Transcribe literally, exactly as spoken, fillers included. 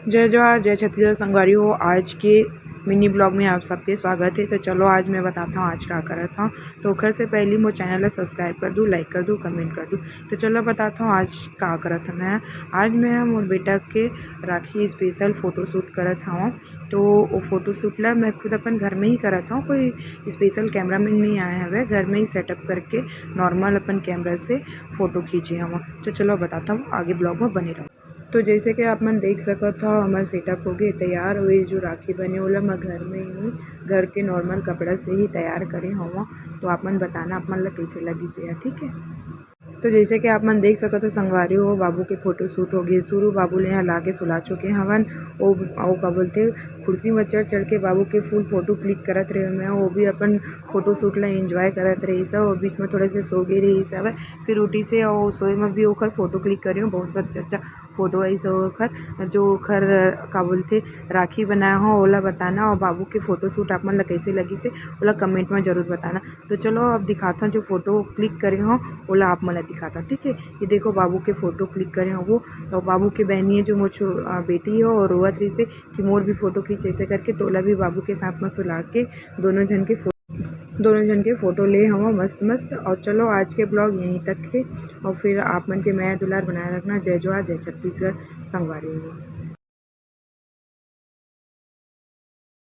जय जोहार, जय छत्तीसगढ़ संगवारी हो। आज के मिनी ब्लॉग में आप सबके स्वागत है। तो चलो, आज मैं बताता हूँ आज का करत हूँ। तो ओखर से पहली मोर चैनल ला सब्सक्राइब कर दू, लाइक कर दू, कमेंट कर दू। तो चलो बताता हूँ आज का करत हूँ मैं। आज मैं मोर बेटा के राखी स्पेशल फोटोशूट करत हूँ। तो वो फोटोशूट ला मैं खुद अपन घर में ही करत हूँ, कोई स्पेशल कैमरामैन नहीं आए हवे, घर में ही सेटअप करके नॉर्मल अपन कैमरा से फोटो खींचे हूँ। तो चलो बताता हूँ, आगे ब्लॉग में बने रहो। तो जैसे कि आप मन देख सकत हो, हमर सेटअप हो गए तैयार। और ये जो राखी बने ओला मैं घर में ही, घर के नॉर्मल कपड़ा से ही तैयार करे हवा। तो आप मन बताना आप मन ला कैसे लगिस हे, ठीक है। तो जैसे कि आप मन देख सकत हो संगवारी हो, बाबू के फोटोशूट हो गए शुरू। बाबू ले यहाँ ला के सुला चुके हवन। ओ, ओ का बोलते, कुर्सी में चढ़ चढ़ के बाबू के फुल फोटो क्लिक करत रहे मैं। वो भी अपन फोटोशूट ला एंजॉय करत रहिस हे। वो बीच में थोड़े से सो गए रहिस हवय, फिर उठिस हे और सोए में भी ओकर फोटो क्लिक करे हूँ। बहुत अच्छा अच्छा फोटो आइस हे ओखर, जो ओखर का बोलथे राखी बनाए हो ओला बताना, और बाबू के फोटोशूट आप मन ला कैसे लगिस हे ओला कमेंट में जरूर बताना। तो चलो अब दिखाता हूँ, जो फोटो क्लिक करे हो ओला आप मन ला दिखाता हूँ, ठीक है। ये देखो बाबू के फोटो क्लिक करे हो वो, तो बाबू के बहनी है जो मोर छो-, अ, बेटी है और रोवत रहिस हे कि मोर भी फोटो खींच ऐसे करके, तो ओला भी बाबू के साथ में सुला के दोनों झन के फो-, दोनों झन के फोटो ले हवा मस्त मस्त। और चलो आज के ब्लॉग यहीं तक है, और फिर आप मन के मया दुलार बनाए रखना। जय जोहार, जय छत्तीसगढ़ संगवारी हो।